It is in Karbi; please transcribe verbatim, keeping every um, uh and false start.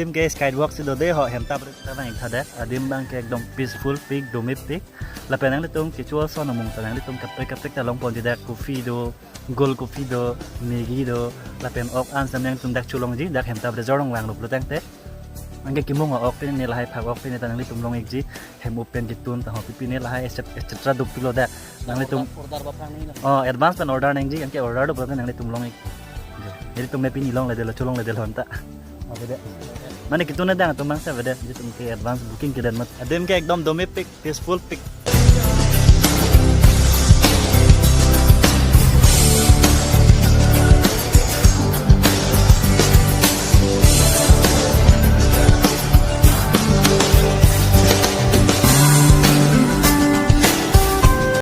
Adim ke skywalk si do de ho, hem ta bre ta bang ik tha dak. Adim bang ke ekdom peaceful pik, dome pik. Lapen nanglitum kecho ason amung ta nanglitum kaprek kaprek ta longponji dak, coffee do, gold coffee do, Maggi do, lapen ok an sam nangtum dak cholongji, dak hem ta bre jorong vang luplo tangte. Anke kimung ok pine lahai phak ok pine ta nanglitum long ikji, hem open kitun ta ho pine lahai et cetera duk pilo dak. Nanglitum Order, order ba prang ni na. Oh, advance pen order nangji, anke order do pen nanglitum long ik. Nanglitum ne pini longledetlo, cholongledetlo anta. Oke deh. Mane kitun ne dang atum bang sa bede, nanglitum ke advance booking kedet mat. Adim ke ekdom dome pik, peaceful pik.